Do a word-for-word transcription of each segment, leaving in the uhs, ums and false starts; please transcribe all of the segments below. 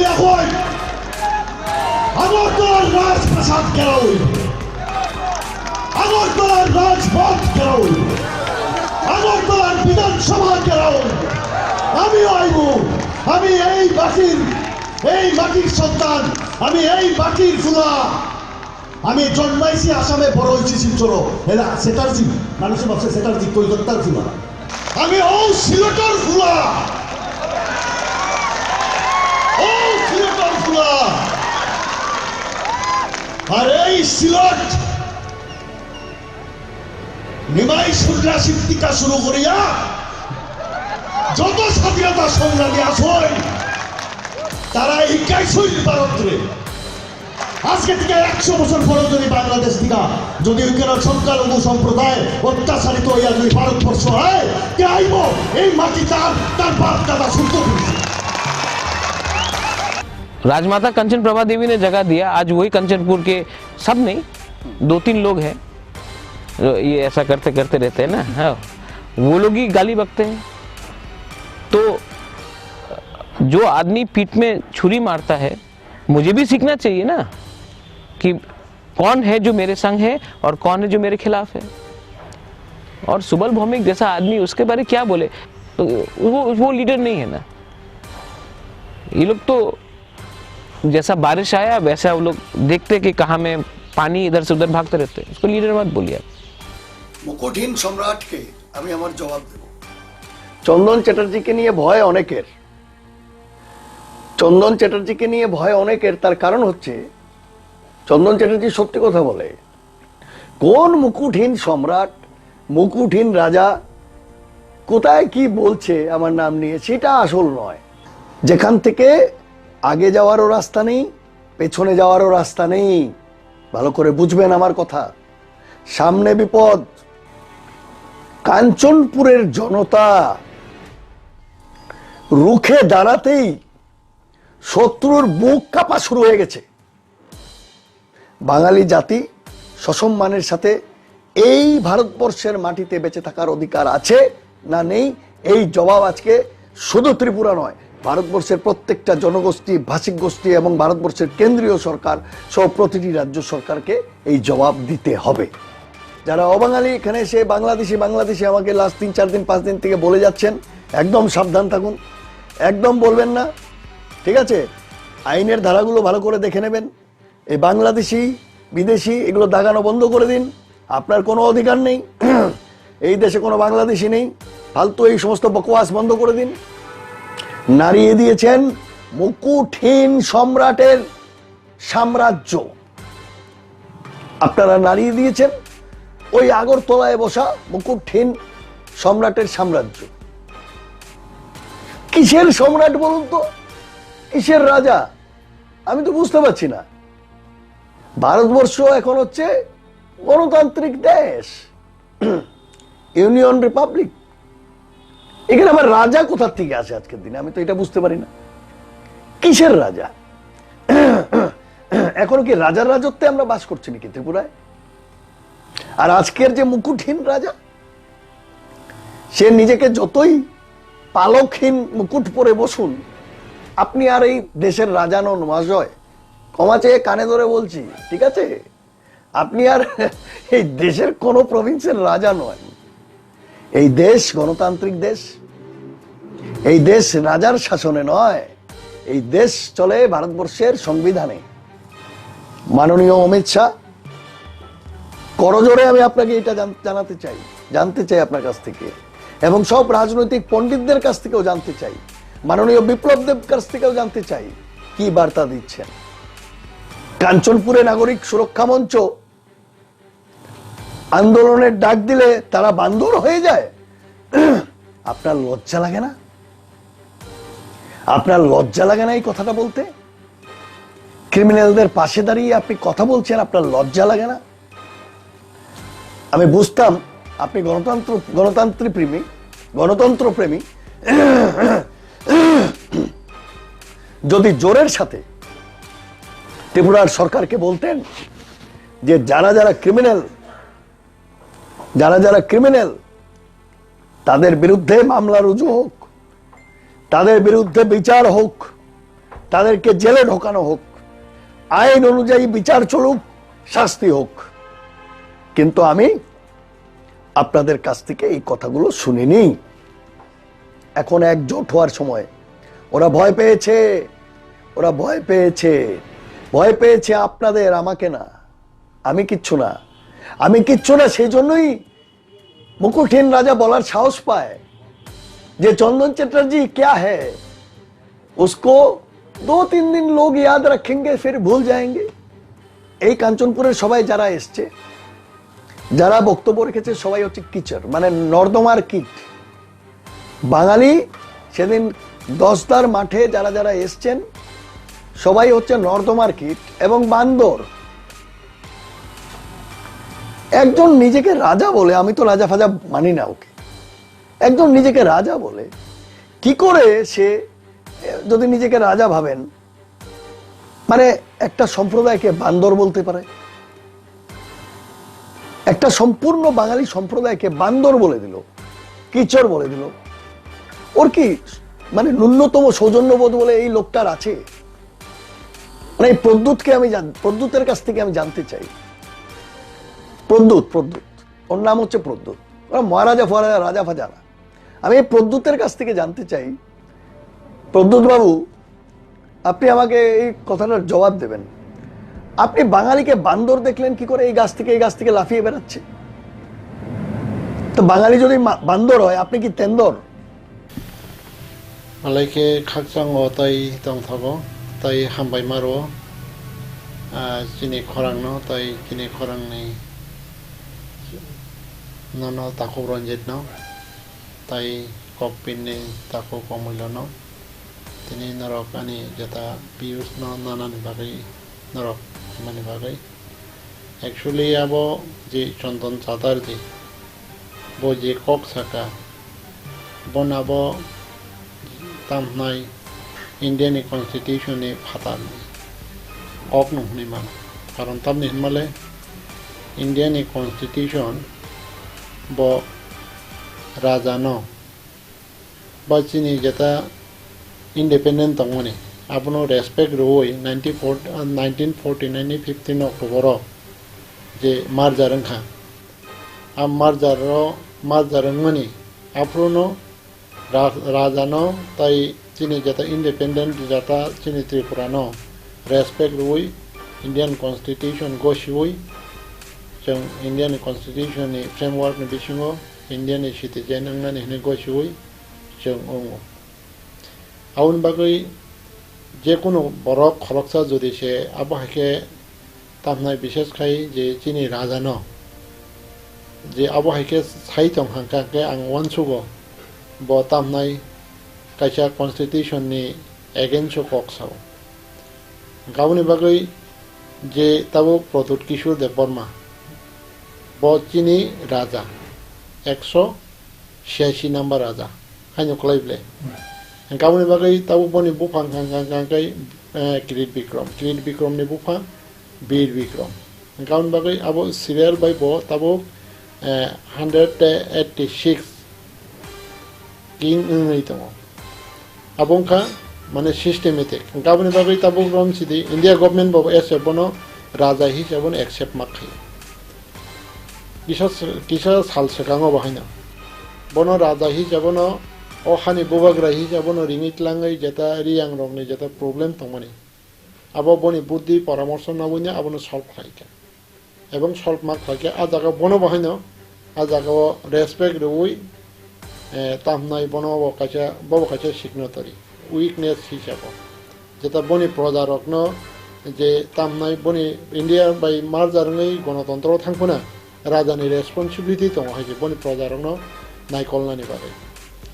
এখন আগরতলার রাজপ্রাসাদ ঘেরাও হইব, আগরতলার রাজপথ ঘেরাও হইব, আগরতলার বিধানসভা ঘেরাও হইব। আমিও আইব। আমি এই মাটির, এই মাটির সন্তান, আমি এই মাটির ফুলা। আমি জন্মাইছি আসামে, বড় হইছি শিলচরো। এলা সেটার্জি, মানুষে ভাবছে সেটার্জি কলকাতার ফুলা। আমি ও সিলেটর ফুলা, ও সিলেটর ফুলা। আর এই সিলেট নিমাই সন্ত্রাসী টিকা শুরু করিয়া যত স্বাধীনতা সংগ্রামী আছই, তারা এই কাইসুইল ভারতরে আজকে থেকে একশো বছর পরে যদি বাংলাদেশ থেকে যদি ওইখানে সংখ্যালঘু সম্প্রদায় অত্যাচারিত হইয়া যদি ভারতবর্ষ হয়, কে আইব? এই মাটি তার, তার বাপ দাদা শুদ্ধ করেছে। राजमाता कंचन प्रभा देवी ने जगह दिया। आज वही कंचनपुर के, सब नहीं, दो तीन लोग हैं जो ये ऐसा करते करते रहते हैं ना। हाँ, वो लोग ही गाली बकते हैं। तो जो आदमी पीठ में छुरी मारता है, मुझे भी सीखना चाहिए ना कि कौन है जो मेरे संग है और कौन है जो मेरे खिलाफ है। और सुबल भौमिक जैसा आदमी, उसके बारे क्या बोले? तो वो वो लीडर नहीं है ना। ये लोग तो जैसा बारिश आया वैसा वो लोग देखते कि कहाँ में पानी इधर से उधर भागते रहते हैं। उसको लीडर मत बोलिए आप। মুকুটহীন সম্রাটকে আমি আমার জবাব দেব। চন্দন চ্যাটার্জিকে নিয়ে ভয় অনেকের, চন্দন চ্যাটার্জিকে নিয়ে ভয় অনেকের। তার কারণ হচ্ছে, চন্দন চ্যাটার্জি সত্যি কথা বলে। কোন মুকুটহীন সম্রাট, মুকুটহীন রাজা কোথায় কি বলছে আমার নাম নিয়ে, সেটা আসল নয়। যেখান থেকে আগে যাওয়ারও রাস্তা নেই, পেছনে যাওয়ারও রাস্তা নেই। ভালো করে বুঝবেন আমার কথা। সামনে বিপদ। কাঞ্চনপুরের জনতা রুখে দাঁড়াতেই শত্রুর বুক কাঁপা শুরু হয়ে গেছে। বাঙালি জাতি সসম্মানের সাথে এই ভারতবর্ষের মাটিতে বেঁচে থাকার অধিকার আছে না নেই, এই জবাব আজকে শুধু ত্রিপুরা নয়, ভারতবর্ষের প্রত্যেকটা জনগোষ্ঠী, ভাষিক গোষ্ঠী এবং ভারতবর্ষের কেন্দ্রীয় সরকার সহ প্রতিটি রাজ্য সরকারকে এই জবাব দিতে হবে। যারা অবাঙালি এখানে এসে বাংলাদেশি বাংলাদেশি আমাকে লাস্ট তিন চার দিন পাঁচ দিন থেকে বলে যাচ্ছেন, একদম সাবধান থাকুন, একদম বলবেন না, ঠিক আছে? আইনের ধারাগুলো ভালো করে দেখে নেবেন। এই বাংলাদেশি, বিদেশি এগুলো দাগানো বন্ধ করে দিন। আপনার কোনো অধিকার নেই। এই দেশে কোনো বাংলাদেশি নেই। ফালতু এই সমস্ত বকওয়াস বন্ধ করে দিন। নাড়িয়ে দিয়েছেন মুকুটহীন সম্রাটের সাম্রাজ্য। আপনারা নাড়িয়ে দিয়েছেন ওই আগরতলায় বসা মুকুটহীন সম্রাটের সাম্রাজ্য। কিসের সম্রাট বলুন তো? কিসের রাজা? আমি তো বুঝতে পারছি না। ভারতবর্ষ এখন হচ্ছে গণতান্ত্রিক দেশ, ইউনিয়ন রিপাবলিক। এখানে আবার রাজা কোথার থেকে আসে আজকের দিনে? আমি তো এটা বুঝতে পারি না। কিসের রাজা? এখন কি রাজার রাজত্বে আমরা বাস করছি নাকি ত্রিপুরায়? আর আজকের যে মুকুটহীন রাজা, সে নিজেকে যতই পালকহীন মুকুট পরে বসুন, আপনি আর এই দেশের রাজা নন, মহাশয়। ক্ষমা চেয়ে কানে ধরে বলছি, ঠিক আছে? আপনি আর এই দেশের কোনো প্রভিন্সের রাজা নয়। এই দেশ গণতান্ত্রিক দেশ। এই দেশ রাজার শাসনে নয়। এই দেশ চলে ভারতবর্ষের সংবিধানে। মাননীয় অমিত শাহ, করজোরে আমি আপনাকে এটা জান- জানাতে চাই, জানতে চাই আপনার কাছ থেকে এবং সব রাজনৈতিক পণ্ডিতদের কাছ থেকেও জানতে চাই, মাননীয় বিপ্লব দেব কাছ থেকেও জানতে চাই কি বার্তা দিচ্ছেন। কাঞ্চনপুরে নাগরিক সুরক্ষা মঞ্চ আন্দোলনের ডাক দিলে তারা বান্দর হয়ে যায়। আপনার লজ্জা লাগে না? আপনার লজ্জা লাগে না এই কথাটা বলতে? ক্রিমিনালদের পাশে দাঁড়িয়ে আপনি কথা বলছেন, আপনার লজ্জা লাগে না? আমি বুঝতাম আপনি গণতন্ত্র, গণতন্ত্রী প্রেমী, গণতন্ত্র প্রেমী। যদি জোরের সাথে ত্রিপুরার সরকারকে বলতেন যে যারা যারা ক্রিমিনাল, যারা যারা ক্রিমিনাল, তাদের বিরুদ্ধে মামলা রুজু হোক, তাদের বিরুদ্ধে বিচার হোক, তাদেরকে জেলে ঢোকানো হোক, আইন অনুযায়ী বিচার চলুক, শাস্তি হোক, কিন্তু আমি আপনাদের কাছ থেকে এই কথাগুলো শুনিনি। এখন একজোট হওয়ার সময়। ওরা ভয় পেয়েছে, ওরা ভয় পেয়েছে, ভয় পেয়েছে আপনাদের, আমাকে না। আমি কিচ্ছু না, আমি কিচ্ছু না। সেই জন্যই মুকুটহীন রাজা বলার সাহস পায় যে চন্দন চ্যাটার্জি ক্যা হ্যায়, উসকো দো তিন দিন লোগ ইয়াদ রাখেঙ্গে, ফির ভুল যায়েঙ্গে। এই কাঞ্চনপুরের সবাই যারা এসছে, যারা বক্তব্য রেখেছে, সবাই হচ্ছে কিচড়, মানে নর্দমার কীট। বাঙালি সেদিন দশদার মাঠে যারা যারা এসছেন, সবাই হচ্ছে নর্দমার কীট এবং বান্দর। একজন নিজেকে রাজা বলে, আমি তো রাজা ফাজা মানি না ওকে, একজন নিজেকে রাজা বলে, কি করে সে, যদি নিজেকে রাজা ভাবেন, মানে একটা সম্প্রদায়কে বান্দর বলতে পারে? একটা সম্পূর্ণ বাঙালি সম্প্রদায়কে বান্দর বলে দিল, কিচড় বলে দিল। ওর কি মানে ন্যূনতম সৌজন্যবোধ বলে এই লোকটার আছে? মানে এই প্রদ্যুৎকে আমি জান-, প্রদ্যুতের কাছ থেকে আমি জানতে চাই। প্রদ্যুৎ, প্রদ্যুৎ, ওর নাম হচ্ছে প্রদ্যুৎ। ওরা মহারাজা ফহারাজা, রাজা ফাজা না। আমি এই প্রদ্যুতের কাছ থেকে জানতে চাই, প্রদ্যুৎ বাবু, আপনি আমাকে এই কথাটার জবাব দেবেন। আপনি বাঙালিকে বান্দর দেখলেন কি করে, এই গাছ থেকে এই গাছ থেকে লাফিয়ে বেড়াচ্ছে? তো বাঙালি যদি মা-, বান্দর হয়, আপনি কি তেন্দর? Malai khe khakchango tai tongthogo, tai hambai maro, ah, chini khorangno, tai chini khorangni nono Takhuk Ranjitno, tai Kokpinni Takhuk Komuilono. Tini norok ani jeta views no nanani bagwi norok hwnmani bagwi. Actually abo je Chandan Chatterjee, bo je kok saka, bono abo tamhnai India ni constitution ni phatar ni kok no hwnwi mano. Karon tamni hwnmale India ni constitution bo raja no ba chini jeta independent tongmani, abono respect rwui nineteen forty, ah, nineteen forty-nine ni fifteen October o je merger wngkha, a merger o, merger wngmani aphuru no ra-, raja no tai chini jeta independent jeta chini Tripura no respect rwui Indian Constitution gosiui chwng Indian Constitution ni framework ni bisingo India ni citizen wngnani hwnwi gosiui chwng wngo. Aboni bagwi je kunu borok khoroksa jodi se abo hai khe tamhnai bishes khai je chini raja no je abo hai khe sai tong kha, hwnkhe ang uansugo bo tamhnai kaisa constitution ni against o kok sao. Hwnkhe aboni bagwi je tabuk Pradyut Kishore Debbarma, bo chini raja, ekso siyashi number raja, haino kwlai ble. Hwnkhe aboni bagwi tabuk boni buphang hwnkha, hwnkha, hwnkhe, eh, Kirit Bikram, Kirit Bikram ni buphang Bir Bikram. Hwnkhe aboni bagwi abo serial bai bo tabuk, eh, hundred eighty six king wngwi tongo. Abo wngkha mane systematic. Hwnkhe aboni bagwi tabuk rom sidi India government bo S F bono raja hisabo no accept ma khaio. Kisa, kisa sal swkango bo haino. Bono raja hisabo no, o hani bubagra hisabo no ringwi tlangwi jeta Riyang rokni jeta problem tongmani. Abo boni buddhi poramorso nabwino abono solve khlaikha. Ebong solve ma khlaikhe, a jaga bono bo haino, a jaga o respect rwui, eh, tamhnai bono bo kaisa, bo bo kaisa signatory, weakness hisabo. Jeta boni proja rokno je tamhnai boni India bai merger wngwi gonotontro thangphano raja ni responsibility tongo hai se boni proja rokno naikolnani bagwi.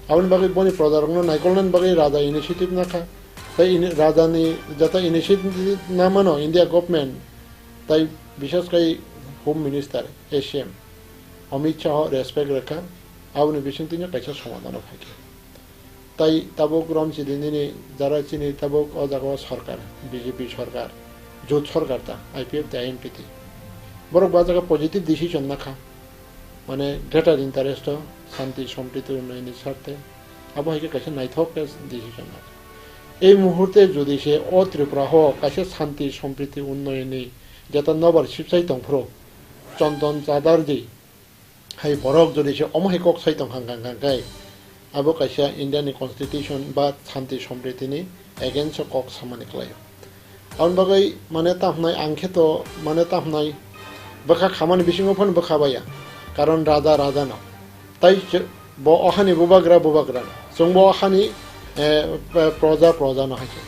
Aboni bagwi boni proja rokno naikolnani bagwi raja initiative nakha. Tei ini-, raja ni jeta initiative namano India government, tai bishes khai Home Minister, A C M, Amit Shah respect rwkha, aboni bisingtwino kaisa somadhano phaikha. Tai tabuk rom chini nini jara chini tabuk o jaga o sarkar, B J P sarkar, jot sarkar ta, I P F tei I N P tei. Borok bo a jaga positive decision nakha, mane greater interest o, shanti, sompriti, unnayoni sarthe. Abo hai khe kaisa naithok khe decision nakha. Ei muhurte jodi se o Tripura ho kaisa santi sompriti unnayoni jeta nobar sibsai tongphuru, Chondon Chatterjee hai borok jodi se omo hai kok sai tong kha kha kha khe, abo kaisa India ni constitution ba santi sompriti ni against o kok samani kwlai o. Aboni bagwi mane tamo hwnai ang khe to mane tamo hwnai bwkha khamani bisingo phano bwkha baya, karon raja raja no. Tai se bo o hani bubagra bubagra no, chwng bo o hani, eh, proja proja no hai se.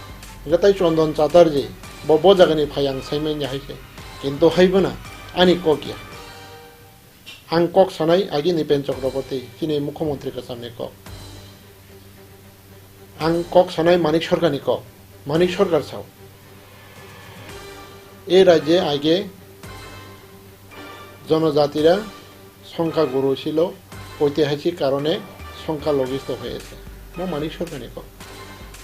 Hwnkhe tai Chondon Chatterjee bo bo jagani phai ang sai manya hai se. Kintu hai bwna ani kok ya. Ang kok sanai agi Nipen Chakraborty, chini mukhyamantri kwchamni kok. Ang kok sanai Manik Sarkarni kok. Manik Sarkar sao, এই রাজ্যে আগে জনজাতিরা সংখ্যাগুরু ছিল, ঐতিহাসিক কারণে সংখ্যালঘিষ্ঠ হয়েছে। Mo Manik Sarkarni kok.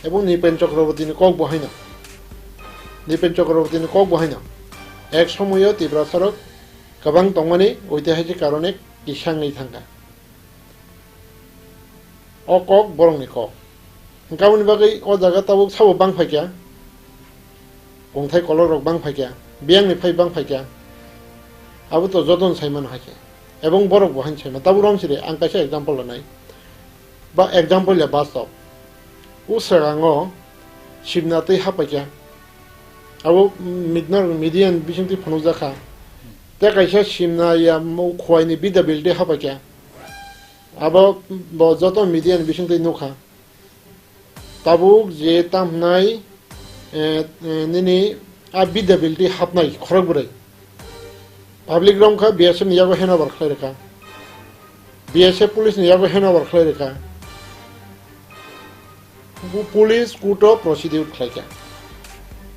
Ebong Nipen Chakrabortyni kok bo haino. Nipen Chakrabortyni kok bo haino. Ek somoyo Tiprasarok kwbang tongmani oitihasik karone kisangwi thangkha. O kok borokni kok. Hwnkhe aboni bagwi o jaga tabuk sabo bang phaikha. Kongthai kolok rok bang phaikha. Biyangni phai bang phaikha. Abo to jotono saimano hai khe. Ebong borok bo haino saimano. Tabuk romsiri ang kaisa example rwnai. Ba example ya bastob. O swkango simna twi hapaikha. Abo midnar median bisingtwi phunukjakha. Tei kaisa simna ya mo khuaini bidya bilti hapaikha. Abo bo joto median bisingtwi nukha. Tabuk je tamhnai, eh, eh, nini a bidya bilti hapnai khorok bwrwi. Public romkha B S F ni yago handover khlai rwkha. B S F police ni yago handover khlai rwkha. Bu police court o prosecute khlaikha.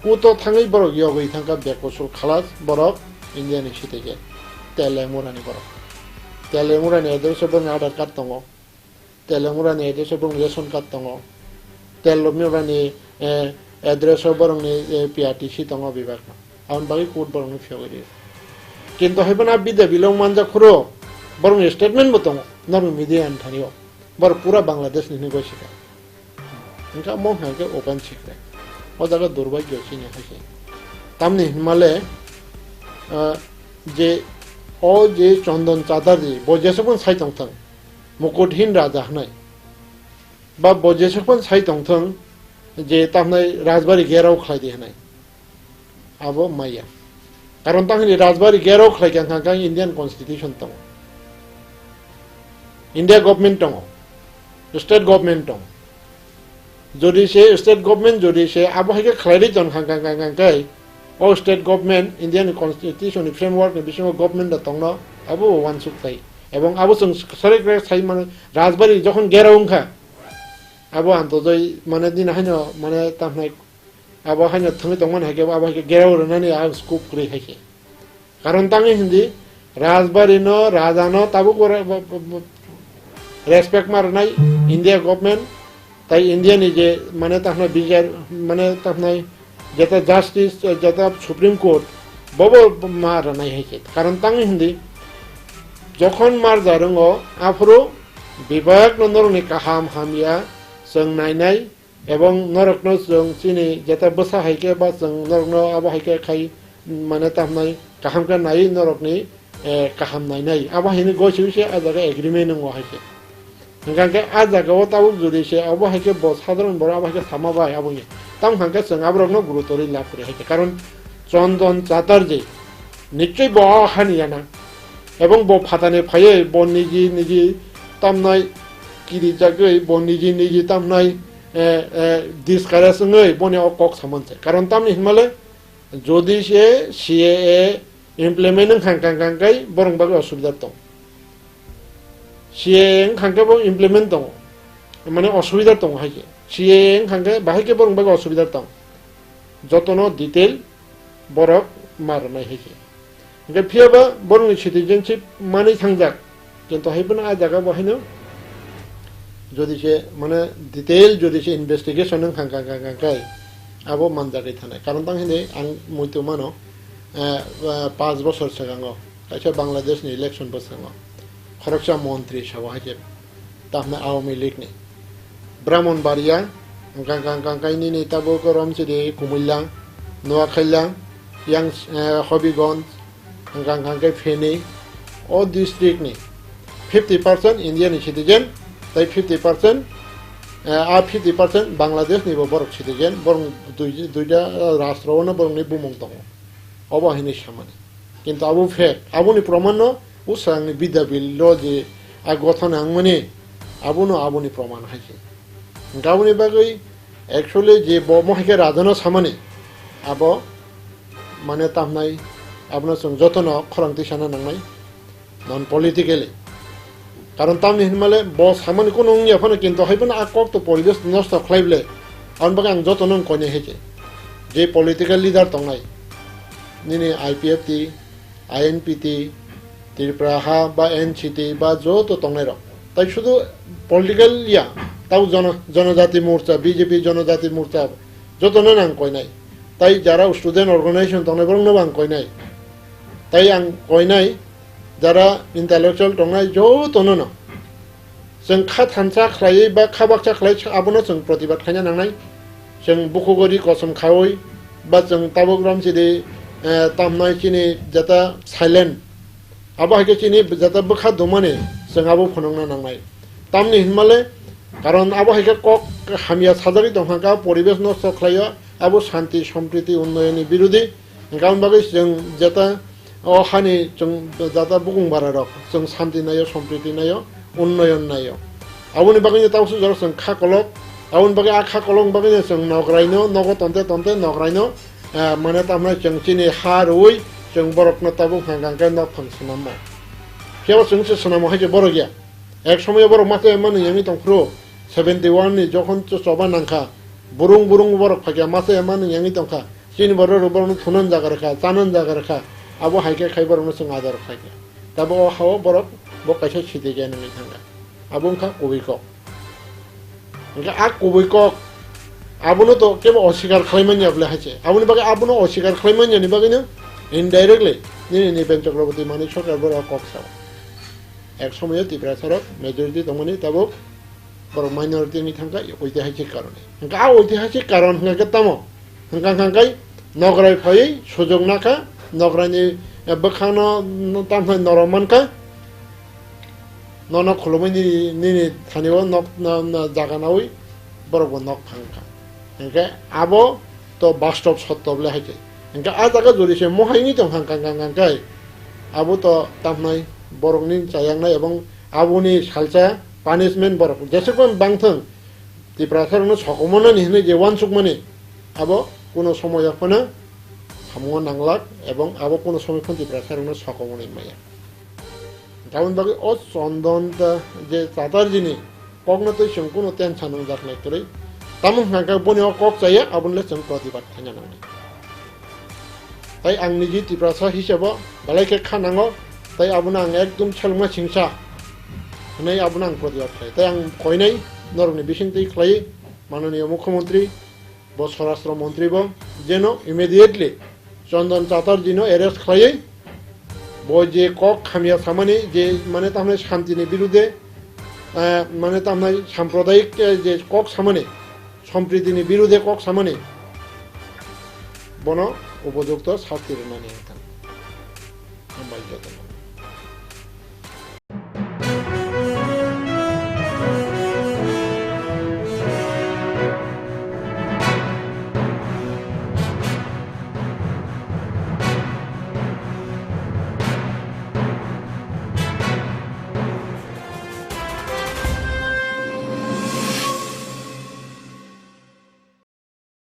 Court o thangwi borok yogwi thangkha bekusul khalas borok India ni sitike. Telemura ni borok. Telemura ni address o borok ni Aadhaar card tongo. Telemura ni address o borok ni ration card tongo. Telemura ni, eh, address o borok ni, eh, P R T C tongo bebak no. Aboni bagwi court borok no phiyogwi rio. Kintu hai phano bidya bilong manjak phuru borok ni statement bo tongo. Norok media ni thani o. Borok pura Bangladesh ni hinwi gosika. Hingke omo hingke open secret. O jaga durbhagyo chini hai se. Tamni hinmale, ah, je o je Chondon Chatterjee bo jesukon sai tongthang, Mukuthin Raja hinai. Ba bo jesukon sai tongthang je tamnai Rajbari gerao khlai di hinai. Abo maya. Karon tang hini Rajbari gerao khlai kha kha Indian Constitution tongo. India government tongo. State government tongo. Jodi se state government jodi se abo hai khe khlai ri ton kha kha kha kha khe o state government Indian Constitution ni framework ni bisingo government da tongno abo uansuk tai. Ebong abo chwng sare kre sai mane Rajbari jokhon gerao wngkha abo antojoi mane din haino mane tamhnai Abo haino thwngwi tongmani hai khe, abo hai khe gerao rwnani ang scope kwrwi hai khe. Karon tangwi hindi, Rajbari no, Raja no tabuk bo re-, bo, bo, bo, respect ma rwnai India government, tai India ni je mane takhna bichar, mane takhna jeta justice, jeta Supreme Court, bobo ma rwnai hai khe. Karon tangwi hindi, jokhon marja rwngo, aphuru bebak no norokni kaham hamya chwng nainai, Ebong norokno chwng chini jeta bwsa hai khe ba chwng norokno abo hai khe khai mane tamnai kaham khe naiwi norokni, eh, kaham nainai. Abo hai hwnwi goi se se a jaga agreement wngo hai khe. Hwnkha khe a jaga o tabuk jodi se abo hai khe bo sadharon borok abo hai khe sama bai abo wngya. Tamo hwnkha khe chwng aborokno gurutorwi lab kwrwi hai khe. Karon Chondon Chatterjee nichoi bo o hani yana. Ebong bo phatani phaiwi bo niji niji tamnai kirijagwi bo niji niji tamnai eh, eh, discourage wngwi boni o kok saman se. Karon tamni hinmale, jodi se C A A implement wngkha kang kang kai borong bagwi osubida tong. C A A wngkha khe bo implement tongo. Mane osubida tongo hai khe. C A A wngkha khe bahai khe borong bagwi osubida tong. Jotono detail borok ma rwnai hai khe. Hingke phiya ba borokni citizenship manwi thangjak. Kintu hai phano a jaga bo haino jodi se mane detail jodi se investigation wng kha, kha, kha, kha, kha, abo manjagwi thanai. Karon tang hini ang muitu mano, eh, eh, panch bochor swkango kaisa Bangladesh ni election bwskango khoroksa montri sabo hai khe tamni Awami League ni Brahmanbaria Hwnkha hwnkha hwnkha hwnkha nini tabuk Romchiri, Kumullang, Noakhailang, yang, eh, Hobigons, hwnkha hwnkha hwnkha Feni, o district ni fifty percent India ni citizen, tai fifty percent, eh, a fifty percent Bangladesh ni bo borok citizen, borok dui, duita, eh, rastro o no borok ni bumung tongo. Obo haino samani. Kintu abo fake. Aboni proman no usang ni Bidya Bill lo je a gothon wngmani, abono aboni proman hai se. Hwnkhe aboni bagwi actually je bo mohai khe rajano samani, abo mane tamnai, abono chwng jotono khorang twi sana nangnai, non politically. Karon tamni hinmale bo samani kunu wngya phano, kintu hai phano a kok to poribesh nosto khlai ble. Aboni bagwi ang jotono wng koinai hai khe. Je political leader tongnai, nini I P F T, I N P T, Tripura ha ba N C T ba joto tongnai rok. Tai sudu political ya, tau jono-, Jonojati Morcha, B J P Jonojati Morcha, jotono ang koinai. Tai jara student organization tongnai borokno ang koinai. Tai ang koinai, jara intellectual tongnai jotono no. Chwng kha thansa khlaiwi ba kha baksa khlai abono chwng protibad khaina nangnai. Chwng bukhugori kosom khaui ba chwng tabuk Romchiri, eh, tamnai chini jeta silent. Abo hai khe chini jeta bwkha dumani chwng abo phunukna nangnai. Tamni hinmale, karon abo hai khe kok hamya sajagwi tongkha, kha poribesh nosto khlaio, abo shanti, sompriti, unnayonni birodi. Hwnkhe aboni bagwi chwng jeta o hani chwng jata bukung bara rok chwng shanti naio, sompriti naio, unnayon naio. Aboni bagwino tausu jorok chwng kha kolok, aboni bagwi a kha kolokni bagwino chwng nograi no, nogo tonte tonte nograi no, eh, mane tamnai chwng chini ha rwui chwng borokno tabuk hwnkha hwnkhe nok phang swnamo. Phiya bo chwng se swnamo hai se borok ya. Ek somoyo borok masa emma nung yangwi tongphuru, seventy one ni jokhon cho-, choba nangkha, burung burung borok phaikha, masa emma nung yangwi tongkha. Chini borok rok borokno thunan jaga rwkha, chanan jaga rwkha, abo hai khe khai borokno chwng ador khlaikha. Tabo o ha-o borok bo kaisa sidi gyan wngwi thangkha. Abo wngkha kubui kok. Hwnkhe a kubui kok abono to kebo osikar khlai manya bole hai se. Aboni bagwi abono osikar khlai manyani bagwino indirectly nini Nipen Chakraborty Manik Sarkar borok kok sao. Ek somoyo Tiprasa rok majority tongmani tabuk borok minority wngwi thangkha, oitihasik karone. Hwnkhe a oitihasik karon hwnkhe tamo? Hwnkha hwnkha khe nograi phaiwi sujok nakha, nograini, eh, bwkhakno, no, tamhai norom mankha, nono khulumwi nini, nini thani o nok, no, no, jaga naui borok bo nok phangkha. Hwnkhe abo to bastob sotto bole hai khe. Hwnkhe a jaga jodi se mohai wngwi tong hang kang kang kang khe, abo to tamhnai borokni chayaknai ebong aboni salsa punishment borok jesukmani bangthwng, Tiprasarokno sokomornani hinwi je uansukmani, abo kuno somoyo phano samungo nanglak ebong abo kuno somoy phano Tiprasarokno sokomornai maya. Tamoni bagwi o Chondon ta je Chatterjee ni kokno twi chwng kunu tensa nwngjak nai kwrwi. Tamo hwnkha khe boni o kok chaya, aboni le chwng protibad khaina nangnai. Tai ang niji Tiprasa hisabo belai khe kha nango, tai abono ang ekdom selengma singsa hwnwi abono ang protibad khlai. Tai ang koinai norokni bisingtwi khlai, mananiya mukhyamantri, bo Swarashtra Montri bo jeno immediately Chondon Chatterjee no arrest khlaiwi bo je kok hamya samani je mane tamni shanti ni birude, eh, mane tamni sampradayik, eh, je kok samani, sompriti ni birude kok samani, bono upojukto shasti rwnani wngthang. Hambai jotono.